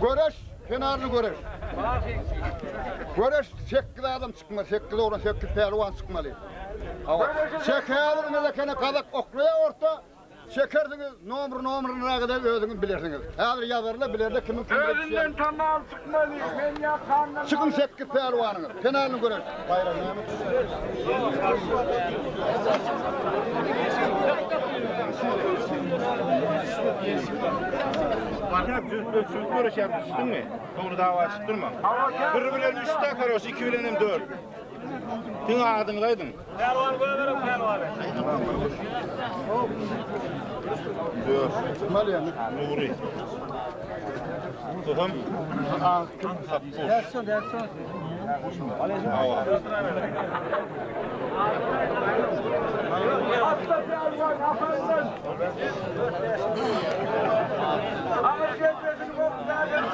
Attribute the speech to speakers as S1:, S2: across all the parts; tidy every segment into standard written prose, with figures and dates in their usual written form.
S1: Göreş, kenarly göreş. Göreş 8 adam çykmaly, 8 oglan, 8 pälwan çykmaly. Hawa. Çekäýiňiz ekeni gazak oklaýa orta, çekersiňiz nomer nomeryna gidip özüňiz bilersiňiz. Häzir ýazarlar bilerler kimiň kim
S2: Özünden tamam çykmaly. Men ýakandan.
S1: Çykyň 8 pälwanyňyz. Kenarly göreş. Baýrak näme?
S3: Çürt göreşýär düşdüňmi? Dogry dawa açyp durma. Bir bilen üç de karoş, iki bilen hem dört. Diňe adyňyzy aýdyň.
S2: Pälwan goýberiň pälwany.
S3: Dört.
S1: Çykmaly ýaňy.
S3: Nuri. Susam. Sappuş. Hawa.
S2: Atla pälwan afandan. Agyr gelmesin gopdadan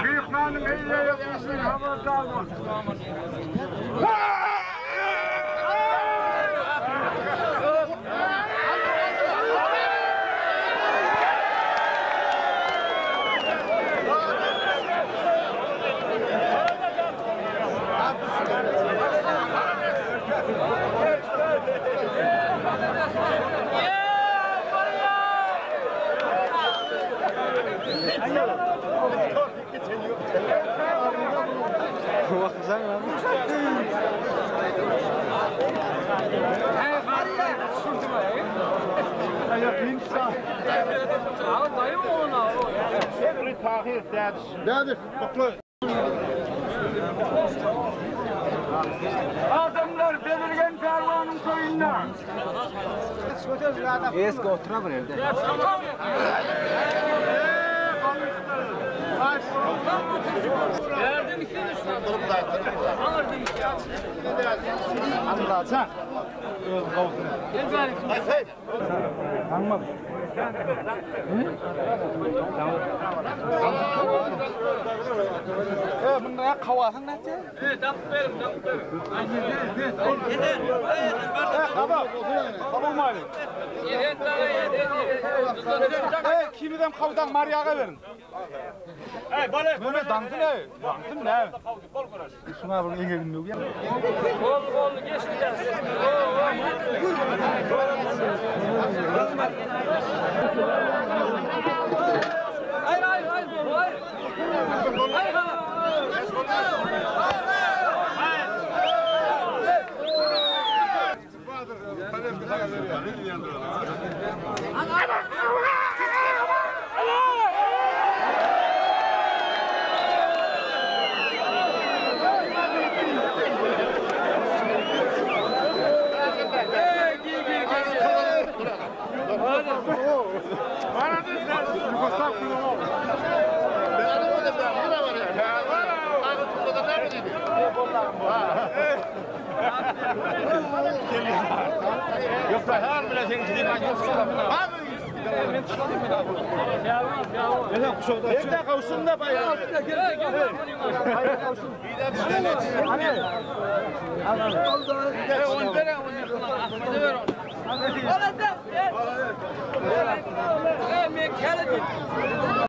S2: Myhmanyň eýle ýagdaýyndan habardar bol.
S3: Nuri Tahir Dädiş.
S1: Dädiş.
S3: Okla.
S2: Adamlar belirgen pälwanyň toýunda.
S4: Eski otura bir elde. Anlacan. Öz gowsuna. Tamam. E bunda kawasyn näçe? E kaba. Kaba maly. E kimiden kawdan Mariaga berin.
S2: Ey bale.
S4: Mehmet daňsyn ey. Daňsyn ne? Şuna bunun eňegini yok ya.
S3: Yoksa her bile senin gidip Evde kavşun da bayağı.